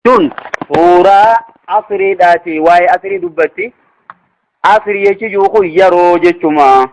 Tun suuraa asriidhaati, waa'ee asrii dubbatti. Asrii jechi jiru kun yeroo jechuma.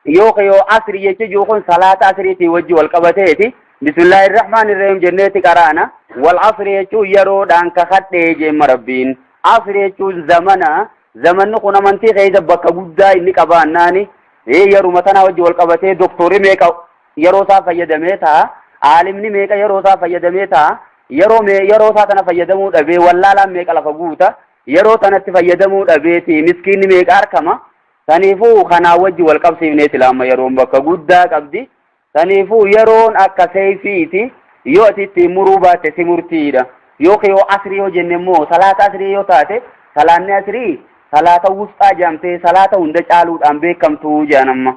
Yookiin yoo asrii jechi jiru kun salaata asriitii wajji wal qabateeti. Bismillaahi rahmaani rahiim jenneeti qaraana. Wal asrii jechuun yeroodhaan kakadhee jeemma Rabbiin. Asrii jechuun zamana. Zamanni kun amantii keessa bakka guddaa inni qabaannaani. Yeruma tanaa wajji wal qabatee doktorri meeqa yeroo isaa fayyadamee ta'a. Aalimni meeqa yeroo isaa fayyadamee ta'a. Yeroo mee yeroo isaa tana fayyadamuu dhabee wallaalaan meeqa lafa guuta. Yeroo tanatti fayyadamuu dhabeeti miskiinni meeqa harkama. Saniifuu kanaa wajji wal qabsiifnee silaama yeroon bakka guddaa qabdi. Saniifuu yeroon akka seeyfiiti, yoo ati ittiin muruu baatte si murtiidha. Yookiin yoo asrii yoo jenne immoo salaata asrii yoo taate, salaanni asrii salaata wusxaa jedhamtee salaata hunda caaluudhaan beekamtu jedhan amma.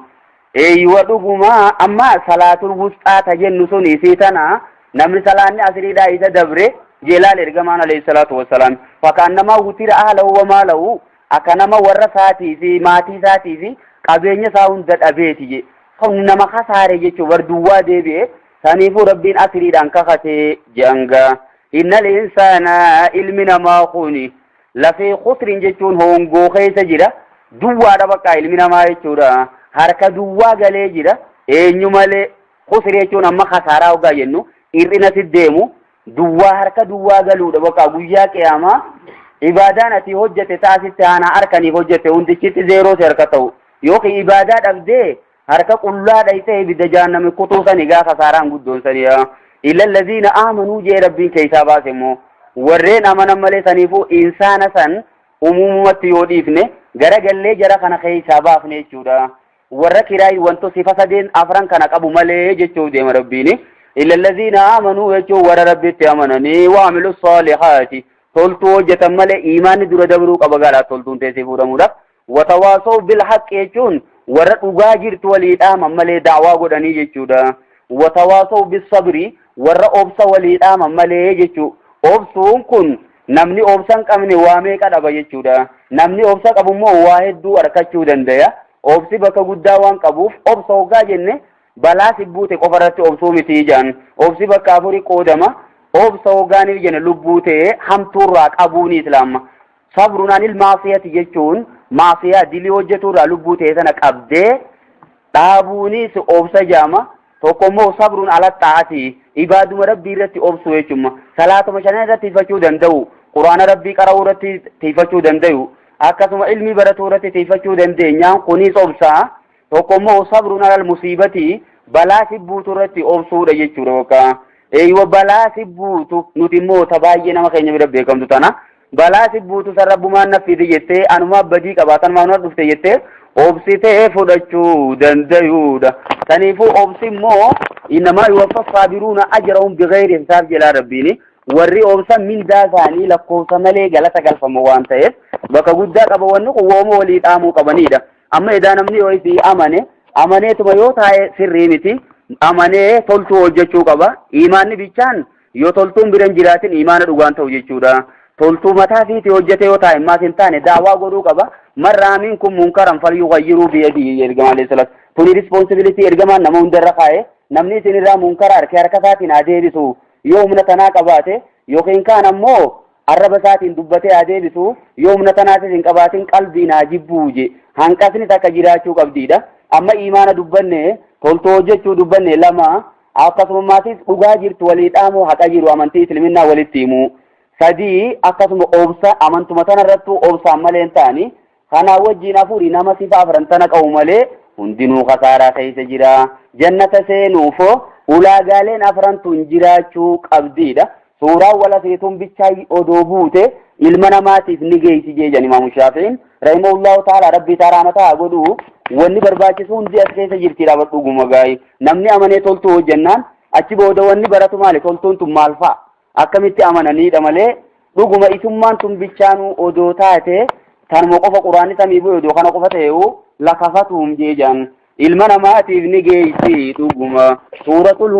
Eeyyuwa, dhuguma amma salaatul wusxaa ta jennu sun isii tana. Namni salaanni asriidhaa isa dabre jeelaal ergamaan alayhi salaatu wassalaam fakaannamaa wutira ahlahu wa maalahu, akka nama warra isaatii fi maatii isaatii fi qabeenya isaa hunda dhabeeti je. Kun nama kasaare jechuun bar duwwaa deebi'e. Saniifuu Rabbiin asriidhaan kakatee je'angaa. Innal insaana, ilmi namaa kuni, lafii khusrin jechuun hongoo keessa jira. Duwwaadha bakka ilmi namaa jechuudha. Harka duwwaa galee jira. Eenyu malee? Khusri jechuun amma kasaaraa hoggaa jennu hir'ina si deemu, duwwaa, harka duwwaa galuudha bakka guyyaa qiyaamaa. Ibaadaan ati hojjete taasitti haanaa harkaniif hojjete hundichitti zeeroo si harka ta'u, yookiin ibaadaa dhabdee harka qullaa dhayxee ibidda jahannami kutuu sani gaa kasaaraan guddoon saniya. Illa allaziina aamanuu jee Rabbiin keessaa baase immoo warreen amanan malee. Saniifuu insaana san umumumatti yoo dhiifne garagallee jara kana keessaa baafne jechuudha. Warra kiraay wanto sifa sadeen afran kana qabu malee jechuuf deema Rabbiini. Illa allaziina aamanuu jechuun warra Rabbitti amananii, waamilu saalihaati, toltuu hojjetan malee. Imaanni dura dabruu qaba gaadhaa toltuun teessee fuudhamuudhaaf. Watawaasaw bil haqqi jechuun warra dhugaa jirtu walii dhaaman malee, da'waa godhanii jechuudha. Watawaasaw bis sabri, warra obsa walii dhaaman malee jechuu. Obsuun kun namni obsa hin qabne waa meeqa dhaba jechuudha. Namni obsa qabu immoo waa hedduu argachuu danda'a. Obsi bakka guddaa waan qabuuf, obsa hoggaa jenne balaa si buute qofa irratti obsuu miti jedhan. Obsi bakka afurii qoodama. Obsa hoggaaniif jenne lubbuu ta'ee hamtuurraa qabuuni islaama. Sabrun anil maasiyati jechuun maasiyaa, dilii hojjetuurraa lubbuu ta'e sana qabdee dhaabuunis obsa jaama. Tokko immoo sabrun ala xaa'ati, ibaaduma Rabbii irratti obsuu jechuudha. Salaatuma shanan irratti tiifachuu danda'u, Quraana Rabbii qara'uu irratti tiifachuu danda'u, akkasuma ilmi baratuu irratti tiifachuu dandeenyaan kunis obsaa. Tokko immoo sabrun alal musiibati, balaa si buutu irratti obsuudha jechuudha bakka. Eeywa, balaa si buutu nuti immoo ta baay'ee nama keenya bira beekamtu tana. Balaa si buutu san Rabbumaan na fide jettee, anumaa badii qabaatan maanuma dhufte jettee obsitee fudhachuu dandayuudha. Saniifuu obsi immoo innamaa yuwaffa saabiruuna ajrahum bighayri hisaab jedhaa Rabbiini. Warri obsan mindaa isaanii lakkoofsa malee galata galfama waan ta'eef bakka guddaa qaba wanni kun, wooma walii dhaamuu qabanidha. Amma edaa namni yoo isii amane amaneetuma yoo taa'e sirrii miti. Amanee toltuu hojjechuu qaba. Imaanni bichaan yoo toltuun bira hin jiraatin imaana dhugaan ta'u jechuudha. Toltuu mataa fiiti hojjete yoo taa'e maas hin taane daawaa godhuu qaba. Man ra'a minkum munkaran falyughayyiruu biyadihi, ergamaan alayhi salaatu. Tuni responsibility ergamaan nama hundarra kaa'e. Namni isinirraa munkara arke harka isaatiin haa deebisu yoo humna tanaa qabaate, yookiin kaan ammoo arraba isaatiin dubbatee haa deebisu, yoo humna tanaatis hin qabaatin qalbiin haa jibbuu je. Hanqasni takka jiraachuu qabdiidha. Amma imaana dubbanne, toltuu hojjechuu dubbanne lama, akkasuma maatis dhugaa jirtu walii dhaamuu, haqa jiru amantii isliminnaa walitti himuu sadii, akkasuma obsa amantuma tanarrattuu obsaan malee hin ta'ani. Kanaa wajjiin afuri. Nama sifa afran tana qabu malee hundinuu kasaaraa keessa jira. Jannata seenuuf ulaagaaleen afran tun jiraachuu qabdiidha. Suuraan wal asriituun bichaa odoo buute ilma namaatiif ni geessi jeejan Imaamu Shaafi'iin rahimahullahu ta'ala, Rabbii isaa rahmata haa godhu. Wanni barbaachisu hundi as keessa jirti dhaabadhu. Dhuguma gaayi namni amanee toltuu hojjennaan achi booda wanni baratu maali, toltuun tun maal fa'a, akkamitti amananiidha malee, dhuguma isummaan tun bichaanuu odoo taate, tanuma qofa Quraanni samii bu'e odoo kana qofa ta'eewu lakafatuum jeejan ilma namaatiif ni geessi dhuguma suuratul